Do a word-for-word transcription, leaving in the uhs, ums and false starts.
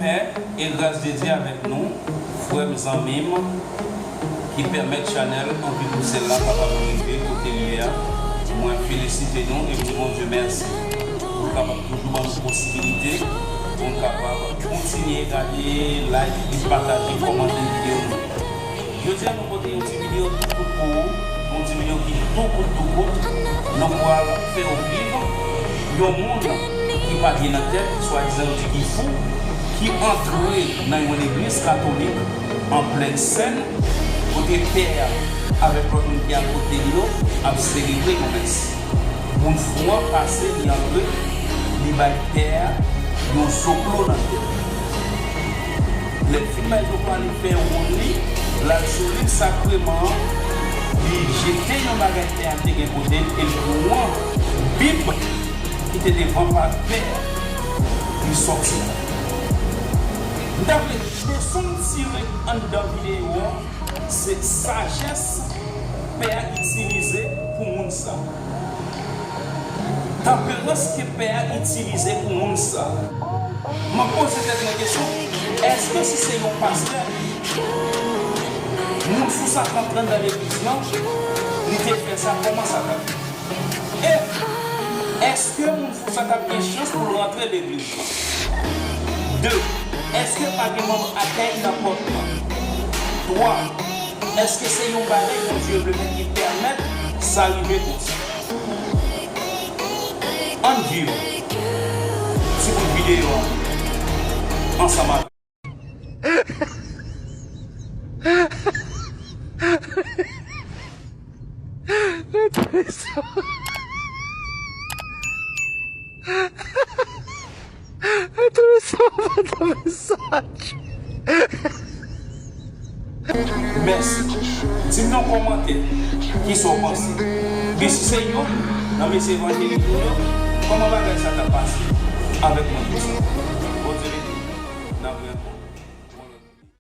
Pè, e gras de Dye avèk nou, frè m, zanmi m, ki pèmèt chanèl Anvi pou Sèl la kapab rive kote l ye a. Mwen felisite nou e m di Bondye mèsi pou l kapab toujou ban nou posibilite pou n kapab kontinye gade, like, epi pataje, kòmante videyo nou. Jodi a, nou pote yon ti videyo tou kout pou ou, yon ti videyo ki tou kout, tou kout. Nou pral fè w viv yon moun ki pa byen nan tèt, swadizan yo di ki fou, ki antre nan yon legliz katolik an plèn sèn, kote pè a avèk lòt moun ki akote l yo ap selebre yon mès. Moun fou an pase, li antre, li bay pè a yon zoklo nan tèt. Lè l fin bay zoklo a, li fè wonn li, l al sou lit sakreman an, li jete yon bagay pè a te gen kote l, e l pran Bib ki te devan pa pè a, li sòti. M ta vle leson m tire anndan videyo an, se sajès pè a itilize pou moun sa. Tanperans ke pè a itilize pou moun sa. M ap poze tèt mwen kesyon, èske si se yon pastè, moun fou sa t antre anndan legliz lan, li te fè sa, kòman sa t ap ye? E èske moun fou sa t ap gen chans pou l rantre legliz lan? De, èske pa gen manm akèy nan pòt lan? Twa, èske se yon bagay Bondye vle fè ki pèmèt sa rive konsa? Ann viv ti bout videyo a ansanm avè m. Mwen twouve sa. Mwen twouve sa, mwen twouve sa. Mèsi. Di m nan kòmantè kisa w panse. Epi si se youn nan mesye evanjelik nou yo, kòman bagay sa t ap pase avèk mwen konsa? Bondye beni nou. N ap renkont.